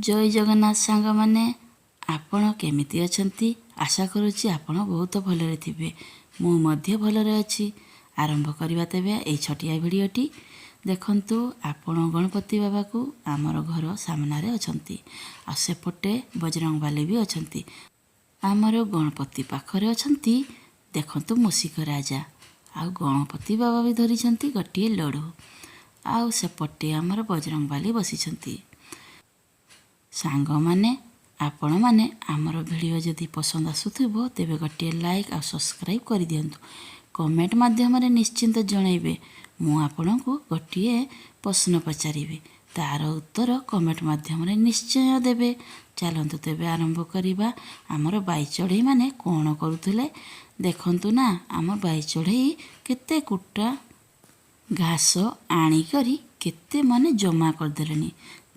ଜୟ ଜଗନ୍ନାଥ ସାଙ୍ଗମାନେ, ଆପଣ କେମିତି ଅଛନ୍ତି? ଆଶା କରୁଛି ଆପଣ ବହୁତ ଭଲରେ ଥିବେ। ମୁଁ ମଧ୍ୟ ଭଲରେ ଅଛି। ଆରମ୍ଭ କରିବା ତେବେ ଏଇ ଛୋଟିଆ ଭିଡ଼ିଓଟି। ଦେଖନ୍ତୁ, ଆପଣ ଗଣପତି ବାବାକୁ ଆମର ଘର ସାମ୍ନାରେ ଅଛନ୍ତି ଆଉ ସେପଟେ ବଜରଙ୍ଗବାଲି ବି ଅଛନ୍ତି। ଆମର ଗଣପତି ପାଖରେ ଅଛନ୍ତି, ଦେଖନ୍ତୁ, ମୂଷିକ ରାଜା ଆଉ ଗଣପତି ବାବା ବି ଧରିଛନ୍ତି ଗୋଟିଏ ଲଡ଼ୁ ଆଉ ସେପଟେ ଆମର ବଜରଙ୍ଗବାଲି ବସିଛନ୍ତି। ସାଙ୍ଗମାନେ, ଆପଣମାନେ ଆମର ଭିଡ଼ିଓ ଯଦି ପସନ୍ଦ ଆସୁଥିବ, ତେବେ ଗୋଟିଏ ଲାଇକ୍ ଆଉ ସବସ୍କ୍ରାଇବ୍ କରିଦିଅନ୍ତୁ। କମେଣ୍ଟ ମାଧ୍ୟମରେ ନିଶ୍ଚିନ୍ତ ଜଣାଇବେ। ମୁଁ ଆପଣଙ୍କୁ ଗୋଟିଏ ପ୍ରଶ୍ନ ପଚାରିବି, ତାର ଉତ୍ତର କମେଣ୍ଟ ମାଧ୍ୟମରେ ନିଶ୍ଚୟ ଦେବେ। ଚାଲନ୍ତୁ ତେବେ ଆରମ୍ଭ କରିବା। ଆମର ବାଇ ଚଢ଼େଇମାନେ କ'ଣ କରୁଥିଲେ ଦେଖନ୍ତୁ ନା। ଆମ ବାଇ ଚଢ଼େଇ କେତେ କୁଟା ଘାସ ଆଣିକରି କେତେ ମାନେ ଜମା କରିଦେଲେଣି।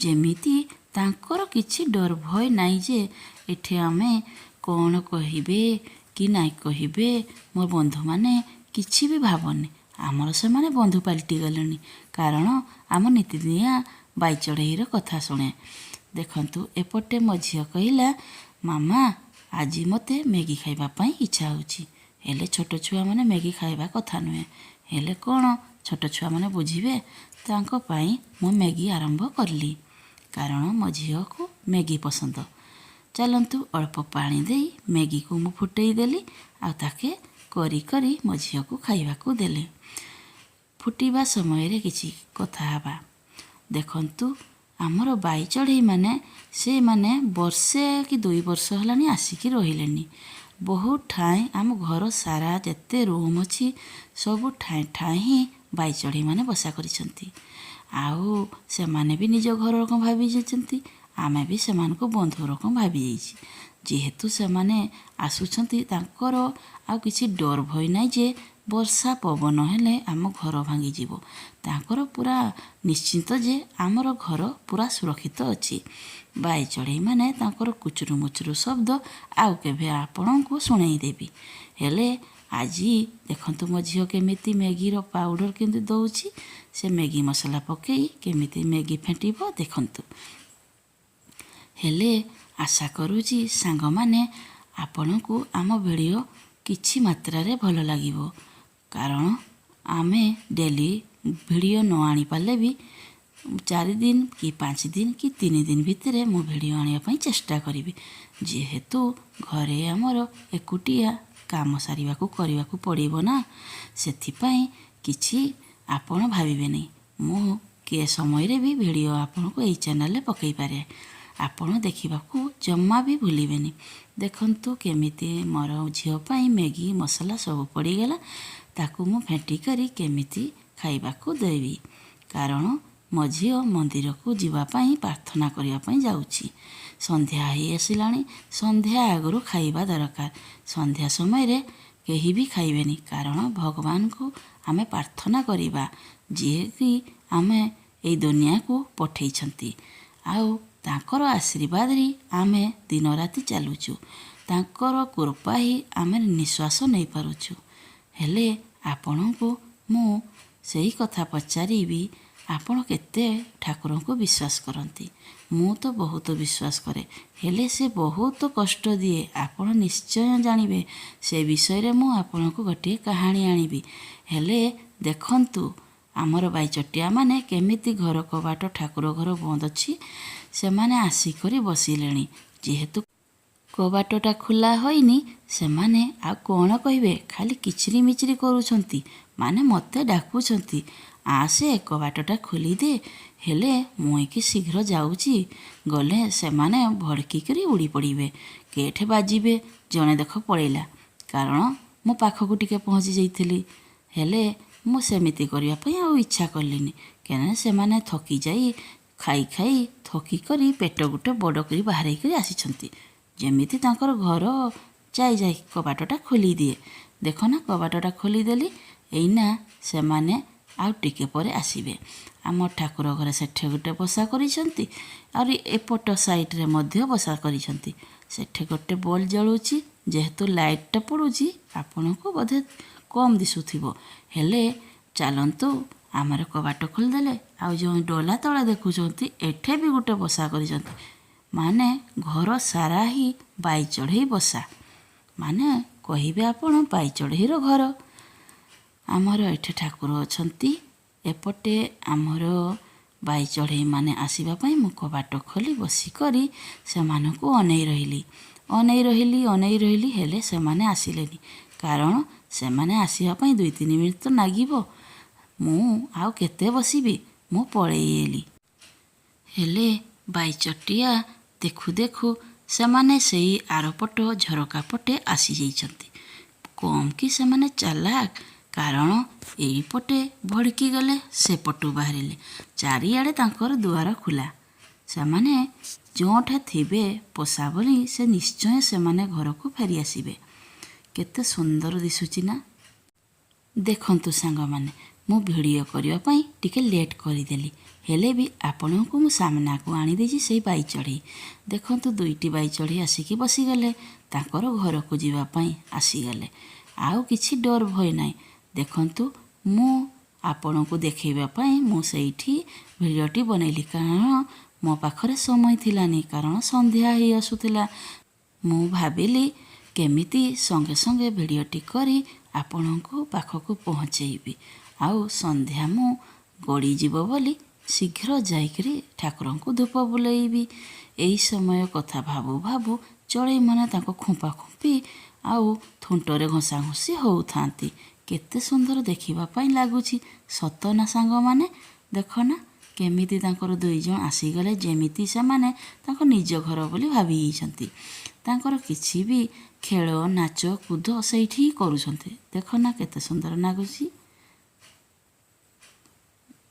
ଯେମିତି ତାଙ୍କର କିଛି ଡର ଭୟ ନାହିଁ ଯେ ଏଠି ଆମେ କ'ଣ କହିବେ କି ନାଇଁ କହିବେ ମୋ ବନ୍ଧୁମାନେ, କିଛି ବି ଭାବନି। ଆମର ସେମାନେ ବନ୍ଧୁ ପାଲଟି ଗଲେଣି, କାରଣ ଆମ ନିତିଦିନିଆ ବାଇ ଚଢ଼େଇର କଥା ଶୁଣେ। ଦେଖନ୍ତୁ, ଏପଟେ ମୋ ଝିଅ କହିଲା, "ମାମା, ଆଜି ମୋତେ ମ୍ୟାଗି ଖାଇବା ପାଇଁ ଇଚ୍ଛା ହେଉଛି।" ହେଲେ ଛୋଟ ଛୁଆମାନେ ମ୍ୟାଗି ଖାଇବା କଥା ନୁହେଁ। ହେଲେ କ'ଣ ଛୋଟ ଛୁଆମାନେ ବୁଝିବେ? ତାଙ୍କ ପାଇଁ ମୁଁ ମ୍ୟାଗି ଆରମ୍ଭ କଲି, କାରଣ ମୋ ଝିଅକୁ ମ୍ୟାଗି ପସନ୍ଦ। ଚାଲନ୍ତୁ, ଅଳ୍ପ ପାଣି ଦେଇ ମ୍ୟାଗିକୁ ମୁଁ ଫୁଟେଇ ଦେଲି ଆଉ ତାକେ କରି କରି ମୋ ଝିଅକୁ ଖାଇବାକୁ ଦେଲି। ଫୁଟିବା ସମୟରେ କିଛି କଥା ହେବା। ଦେଖନ୍ତୁ, ଆମର ବାଇ ଚଢ଼େଇମାନେ, ସେମାନେ ବର୍ଷେ କି 2 ବର୍ଷ ହେଲାଣି ଆସିକି ରହିଲେଣି। ବହୁତ ଠାଇଁ ଆମ ଘର ସାରା ଯେତେ ରୁମ୍ ଅଛି, ସବୁ ଠାଇଁ ଠାଇଁ ହିଁ ବାଇ ଚଢ଼େଇମାନେ ବସା କରିଛନ୍ତି। ଆଉ ସେମାନେ ବି ନିଜ ଘର ରକମ ଭାବି ଯାଇଛନ୍ତି, ଆମେ ବି ସେମାନଙ୍କୁ ବନ୍ଧୁ ରକମ ଭାବି ଯାଇଛି। ଯେହେତୁ ସେମାନେ ଆସୁଛନ୍ତି, ତାଙ୍କର ଆଉ କିଛି ଡର ଭୟ ନାହିଁ ଯେ ବର୍ଷା ପବନ ହେଲେ ଆମ ଘର ଭାଙ୍ଗିଯିବ। ତାଙ୍କର ପୁରା ନିଶ୍ଚିନ୍ତ ଯେ ଆମର ଘର ପୁରା ସୁରକ୍ଷିତ ଅଛି। ବାଇ ଚଢ଼େଇମାନେ ତାଙ୍କର କୁଚୁରୁ ମୁଚୁରୁ ଶବ୍ଦ ଆଉ କେବେ ଆପଣଙ୍କୁ ଶୁଣେଇ ଦେବି। ହେଲେ ଆଜି ଦେଖନ୍ତୁ, ମୋ ଝିଅ କେମିତି ମ୍ୟାଗିର ପାଉଡ଼ର କେମିତି ଦେଉଛି, ସେ ମ୍ୟାଗି ମସଲା ପକାଇ କେମିତି ମ୍ୟାଗି ଫେଣ୍ଟିବ ଦେଖନ୍ତୁ। ହେଲେ ଆଶା କରୁଛି ସାଙ୍ଗମାନେ, ଆପଣଙ୍କୁ ଆମ ଭିଡ଼ିଓ କିଛି ମାତ୍ରାରେ ଭଲ ଲାଗିବ, କାରଣ ଆମେ ଡେଲି ଭିଡ଼ିଓ ନ ଆଣିପାରିଲେ ବି 4 ଦିନ କି 5 ଦିନ କି 3 ଦିନ ଭିତରେ ମୁଁ ଭିଡ଼ିଓ ଆଣିବା ପାଇଁ ଚେଷ୍ଟା କରିବି। ଯେହେତୁ ଘରେ ଆମର ଏକୁଟିଆ କାମ ସାରିବାକୁ କରିବାକୁ ପଡ଼ିବ ନା, ସେଥିପାଇଁ କିଛି ଆପଣ ଭାବିବେନି। ମୁଁ କେ ସମୟରେ ବି ଭିଡ଼ିଓ ଆପଣଙ୍କୁ ଏଇ ଚ୍ୟାନେଲରେ ପକାଇ ପାରେ। ଆପଣ ଦେଖିବାକୁ ଜମା ବି ଭୁଲିବେନି। ଦେଖନ୍ତୁ, କେମିତି ମୋର ଝିଅ ପାଇଁ ମ୍ୟାଗି ମସଲା ସବୁ ପଡ଼ିଗଲା। ତାକୁ ମୁଁ ଫେଣ୍ଟି କରି କେମିତି ଖାଇବାକୁ ଦେବି, କାରଣ ମୋ ଝିଅ ମନ୍ଦିରକୁ ଯିବା ପାଇଁ, ପ୍ରାର୍ଥନା କରିବା ପାଇଁ ଯାଉଛି। ସନ୍ଧ୍ୟା ହେଇ ଆସିଲାଣି। ସନ୍ଧ୍ୟା ଆଗରୁ ଖାଇବା ଦରକାର। ସନ୍ଧ୍ୟା ସମୟରେ କେହି ବି ଖାଇବେନି, କାରଣ ଭଗବାନଙ୍କୁ ଆମେ ପ୍ରାର୍ଥନା କରିବା, ଯିଏକି ଆମେ ଏଇ ଦୁନିଆକୁ ପଠେଇଛନ୍ତି ଆଉ ତାଙ୍କର ଆଶୀର୍ବାଦରେ ଆମେ ଦିନ ରାତି ଚାଲୁଛୁ। ତାଙ୍କର କୃପା ହିଁ ଆମେ ନିଶ୍ୱାସ ନେଇପାରୁଛୁ। ହେଲେ ଆପଣଙ୍କୁ ମୁଁ ସେଇ କଥା ପଚାରିବି, ଆପଣ କେତେ ଠାକୁରଙ୍କୁ ବିଶ୍ୱାସ କରନ୍ତି? ମୁଁ ତ ବହୁତ ବିଶ୍ୱାସ କରେ, ହେଲେ ସେ ବହୁତ କଷ୍ଟ ଦିଏ, ଆପଣ ନିଶ୍ଚୟ ଜାଣିବେ। ସେ ବିଷୟରେ ମୁଁ ଆପଣଙ୍କୁ ଗୋଟିଏ କାହାଣୀ ଆଣିବି। ହେଲେ ଦେଖନ୍ତୁ, ଆମର ବାଇଚଟିଆମାନେ କେମିତି ଘର କବାଟ, ଠାକୁର ଘର ବନ୍ଦ ଅଛି, ସେମାନେ ଆସିକରି ବସିଲେଣି। ଯେହେତୁ କବାଟଟା ଖୋଲା ହୋଇନି, ସେମାନେ ଆଉ କ'ଣ କହିବେ, ଖାଲି କିଚିରି ମିଚିରି କରୁଛନ୍ତି। ମାନେ ମୋତେ ଡାକୁଛନ୍ତି, "ଆସେ, କବାଟଟା ଖୋଲିଦେ।" ହେଲେ ମୁଁ ଏକି ଶୀଘ୍ର ଯାଉଛି, ଗଲେ ସେମାନେ ଭଡ଼କିକରି ଉଡ଼ି ପଡ଼ିବେ, କେଠେ ବାଜିବେ। ଜଣେ ଦେଖ ପଳେଇଲା, କାରଣ ମୁଁ ପାଖକୁ ଟିକେ ପହଞ୍ଚି ଯାଇଥିଲି। ହେଲେ ମୁଁ ସେମିତି କରିବା ପାଇଁ ଆଉ ଇଚ୍ଛା କଲିନି, କାହିଁକିନା ସେମାନେ ଥକି ଯାଇ, ଖାଇ ଖାଇ ଥକି କରି ପେଟ ଗୋଟେ ବଡ଼ କରି ବାହାରେଇ କରି ଆସିଛନ୍ତି। ଯେମିତି ତାଙ୍କର ଘର ଯାଇ ଯାଇ କବାଟଟା ଖୋଲିଦିଏ। ଦେଖ ନା, କବାଟଟା ଖୋଲିଦେଲି। ଏଇନା ସେମାନେ ଆଉ ଟିକେ ପରେ ଆସିବେ। ଆମ ଠାକୁର ଘରେ ସେଠି ଗୋଟେ ବସା କରିଛନ୍ତି, ଆହୁରି ଏପଟ ସାଇଡ଼ରେ ମଧ୍ୟ ବସା କରିଛନ୍ତି। ସେଠି ଗୋଟେ ବଲ୍ ଜଳୁଛି। ଯେହେତୁ ଲାଇଟ୍ଟା ପଡ଼ୁଛି, ଆପଣଙ୍କୁ ବୋଧେ କମ୍ ଦିଶୁଥିବ। ହେଲେ ଚାଲନ୍ତୁ, ଆମର କବାଟ ଖୋଲିଦେଲେ। ଆଉ ଯେଉଁ ଡଲା ତଳେ ଦେଖୁଛନ୍ତି, ଏଠେ ବି ଗୋଟେ ବସା କରିଛନ୍ତି। ମାନେ ଘର ସାରା ହିଁ ବାଇ ଚଢ଼େଇ ବସା, ମାନେ କହିବେ ଆପଣ ବାଇ ଚଢ଼େଇର ଘର। ଆମର ଏଠି ଠାକୁର ଅଛନ୍ତି। ଏପଟେ ଆମର ବାଇ ଚଢ଼େଇମାନେ ଆସିବା ପାଇଁ ମୁଁ କବାଟ ଖୋଲି ବସିକରି ସେମାନଙ୍କୁ ଅନେଇ ରହିଲି, ଅନେଇ ରହିଲି, ଅନେଇ ରହିଲି, ହେଲେ ସେମାନେ ଆସିଲେନି। କାରଣ ସେମାନେ ଆସିବା ପାଇଁ 2-3 ମିନିଟ୍ ତ ଲାଗିବ। ମୁଁ ଆଉ କେତେ ବସିବି? ମୁଁ ପଳେଇ ଆଇଲି। ହେଲେ ବାଇଚଟିଆ ଦେଖୁ ଦେଖୁ ସେମାନେ ସେଇ ଆରପଟ ଝରକା ପଟେ ଆସିଯାଇଛନ୍ତି। କମ୍ କି ସେମାନେ ଚାଲାକ! କାରଣ ଏଇପଟେ ଭଡ଼ିକି ଗଲେ, ସେପଟୁ ବାହାରିଲେ, ଚାରିଆଡ଼େ ତାଙ୍କର ଦୁଆର ଖୋଲା। ସେମାନେ ଯେଉଁଠି ଥିବେ ପୋଷା ବୋଲି ସେ ନିଶ୍ଚୟ ସେମାନେ ଘରକୁ ଫେରି ଆସିବେ। କେତେ ସୁନ୍ଦର ଦିଶୁଛି ନା? ଦେଖନ୍ତୁ ସାଙ୍ଗମାନେ, ମୁଁ ଭିଡ଼ିଓ କରିବା ପାଇଁ ଟିକେ ଲେଟ୍ କରିଦେଲି, ହେଲେ ବି ଆପଣଙ୍କୁ ମୁଁ ସାମ୍ନାକୁ ଆଣିଦେଇଛି ସେଇ ବାଇ ଚଢ଼େଇ। ଦେଖନ୍ତୁ, ଦୁଇଟି ବାଇ ଚଢ଼େଇ ଆସିକି ବସିଗଲେ। ତାଙ୍କର ଘରକୁ ଯିବା ପାଇଁ ଆସିଗଲେ, ଆଉ କିଛି ଡର ଭୟ ନାହିଁ। ଦେଖନ୍ତୁ, ମୁଁ ଆପଣଙ୍କୁ ଦେଖେଇବା ପାଇଁ ମୁଁ ସେଇଠି ଭିଡ଼ିଓଟି ବନେଇଲି, କାରଣ ମୋ ପାଖରେ ସମୟ ଥିଲାନି, କାରଣ ସନ୍ଧ୍ୟା ହେଇ ଆସୁଥିଲା। ମୁଁ ଭାବିଲି କେମିତି ସଙ୍ଗେ ସଙ୍ଗେ ଭିଡ଼ିଓଟି କରି ଆପଣଙ୍କୁ ପାଖକୁ ପହଞ୍ଚେଇବି, ଆଉ ସନ୍ଧ୍ୟା ମୁଁ ଗଡ଼ିଯିବ ବୋଲି ଶୀଘ୍ର ଯାଇକରି ଠାକୁରଙ୍କୁ ଧୂପ ବୁଲେଇବି। ଏଇ ସମୟ କଥା ଭାବୁ ଭାବୁ ଚଢ଼େଇମାନେ ତାଙ୍କ ଖୁମ୍ପା ଖୁମ୍ପି ଆଉ ଥୁଣ୍ଟରେ ଘଷା ଘଷି ହେଉଥାନ୍ତି। କେତେ ସୁନ୍ଦର ଦେଖିବା ପାଇଁ ଲାଗୁଛି, ସତ ନା ସାଙ୍ଗମାନେ? ଦେଖ ନା, କେମିତି ତାଙ୍କର ଦୁଇ ଜଣ ଆସିଗଲେ, ଯେମିତି ସେମାନେ ତାଙ୍କ ନିଜ ଘର ବୋଲି ଭାବି ଯାଇଛନ୍ତି। ତାଙ୍କର କିଛି ବି ଖେଳ, ନାଚ କୁଦ ସେଇଠି ହିଁ କରୁଛନ୍ତି। ଦେଖ ନା, କେତେ ସୁନ୍ଦର ଲାଗୁଛି।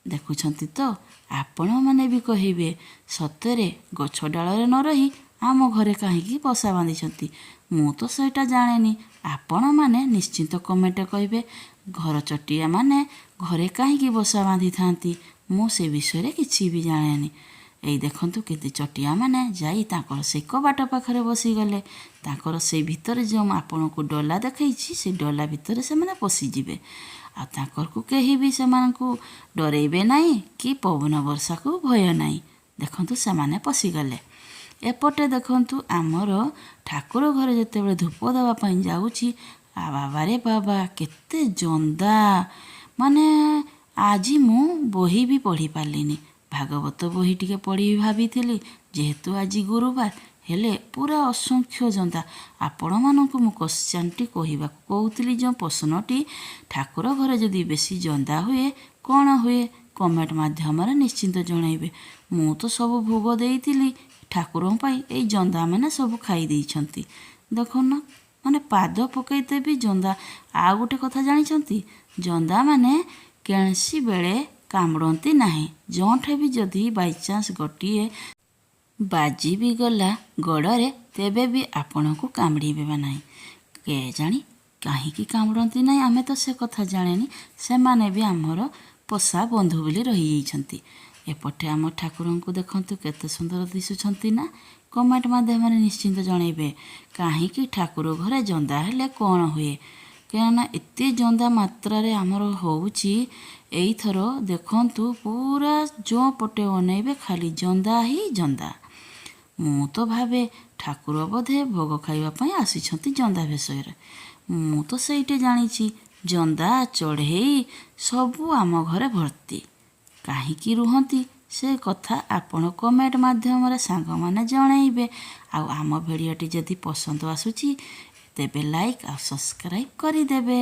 ଦେଖୁଛନ୍ତି ତ? ଆପଣମାନେ ବି କହିବେ, ସତରେ ଗଛ ଡାଳରେ ନ ରହି ଆମ ଘରେ କାହିଁକି ବସା ବାନ୍ଧିଛନ୍ତି? ମୁଁ ତ ସେଇଟା ଜାଣେନି। ଆପଣମାନେ ନିଶ୍ଚିନ୍ତ କମେଣ୍ଟ କହିବେ, ଘର ଚଟିଆମାନେ ଘରେ କାହିଁକି ବସା ବାନ୍ଧିଥାନ୍ତି? ମୁଁ ସେ ବିଷୟରେ କିଛି ବି ଜାଣେନି। ଏଇ ଦେଖନ୍ତୁ, କେତେ ଚଟିଆମାନେ ଯାଇ ତାଙ୍କର ସେଇ କବାଟ ପାଖରେ ବସିଗଲେ। ତାଙ୍କର ସେଇ ଭିତରେ ଯେଉଁ ଆପଣଙ୍କୁ ଡଲା ଦେଖେଇଛି, ସେ ଡଲା ଭିତରେ ସେମାନେ ପଶିଯିବେ, ଆଉ ତାଙ୍କରକୁ କେହି ବି ସେମାନଙ୍କୁ ଡରେଇବେ ନାହିଁ କି ପବନ ବର୍ଷାକୁ ଭୟ ନାହିଁ। ଦେଖନ୍ତୁ, ସେମାନେ ପଶିଗଲେ। ଏପଟେ ଦେଖନ୍ତୁ, ଆମର ଠାକୁର ଘରେ ଯେତେବେଳେ ଧୂପ ଦେବା ପାଇଁ ଯାଉଛି, ଆ ବାବାରେ ବାବା, କେତେ ଜନ୍ଦା! ମାନେ ଆଜି ମୁଁ ବହି ବି ପଢ଼ି ପାରିଲିନି। ଭାଗବତ ବହି ଟିକେ ପଢ଼ିବି ଭାବିଥିଲି, ଯେହେତୁ ଆଜି ଗୁରୁବାର, ହେଲେ ପୁରା ଅସଂଖ୍ୟ ଜନ୍ଦା। ଆପଣମାନଙ୍କୁ ମୁଁ କ୍ୱେଶ୍ଚନଟି କହିବାକୁ କହୁଥିଲି, ଯେଉଁ ପ୍ରଶ୍ନଟି, ଠାକୁର ଘରେ ଯଦି ବେଶୀ ଜନ୍ଦା ହୁଏ କ'ଣ ହୁଏ? କମେଣ୍ଟ ମାଧ୍ୟମରେ ନିଶ୍ଚିନ୍ତ ଜଣାଇବେ। ମୁଁ ତ ସବୁ ଭୋଗ ଦେଇଥିଲି ଠାକୁରଙ୍କ ପାଇଁ, ଏଇ ଜନ୍ଦାମାନେ ସବୁ ଖାଇ ଦେଇଛନ୍ତି। ଦେଖୁନ, ମାନେ ପାଦ ପକେଇତେ ବି ଜନ୍ଦା। ଆଉ ଗୋଟେ କଥା ଜାଣିଛନ୍ତି? ଜନ୍ଦାମାନେ କୌଣସି ବେଳେ କାମୁଡ଼ନ୍ତି ନାହିଁ। ଯେଉଁଠି ବି ଯଦି ବାଇଚାନ୍ସ ଗୋଟିଏ ବାଜି ବି ଗଲା ଗୋଡ଼ରେ, ତେବେ ବି ଆପଣଙ୍କୁ କାମୁଡ଼ିବେ ନାହିଁ। କେଜାଣି କାହିଁକି କାମୁଡ଼ନ୍ତି ନାହିଁ, ଆମେ ତ ସେ କଥା ଜାଣେନି। ସେମାନେ ବି ଆମର ପୋଷା ବନ୍ଧୁ ବୋଲି ରହିଯାଇଛନ୍ତି। ଏପଟେ ଆମ ଠାକୁରଙ୍କୁ ଦେଖନ୍ତୁ, କେତେ ସୁନ୍ଦର ଦିଶୁଛନ୍ତି ନା? କମେଣ୍ଟ ମାଧ୍ୟମରେ ନିଶ୍ଚିନ୍ତ ଜଣାଇବେ, କାହିଁକି ଠାକୁର ଘରେ ଜନ୍ଦା ହେଲେ କ'ଣ ହୁଏ? କାହିଁକିନା ଏତେ ଜନ୍ଦା ମାତ୍ରାରେ ଆମର ହେଉଛି ଏଇଥର। ଦେଖନ୍ତୁ, ପୁରା ଯେଉଁ ପଟେ ଅନେଇବେ ଖାଲି ଜନ୍ଦା ହିଁ ଜନ୍ଦା। ମୁଁ ତ ଭାବେ ଠାକୁର ବୋଧେ ଭୋଗ ଖାଇବା ପାଇଁ ଆସିଛନ୍ତି ଜନ୍ଦା ବେଶରେ। ମୁଁ ତ ସେଇଟା ଜାଣିଛି। ଜନ୍ଦା, ଚଢ଼େଇ ସବୁ ଆମ ଘରେ ଭର୍ତ୍ତି। କାହିଁକି ରୁହନ୍ତି, ସେ କଥା ଆପଣ କମେଣ୍ଟ ମାଧ୍ୟମରେ ସାଙ୍ଗମାନେ ଜଣାଇବେ। ଆଉ ଆମ ଭିଡ଼ିଓଟି ଯଦି ପସନ୍ଦ ଆସୁଛି, ତେବେ ଲାଇକ୍ ଆଉ ସବସ୍କ୍ରାଇବ୍ କରିଦେବେ।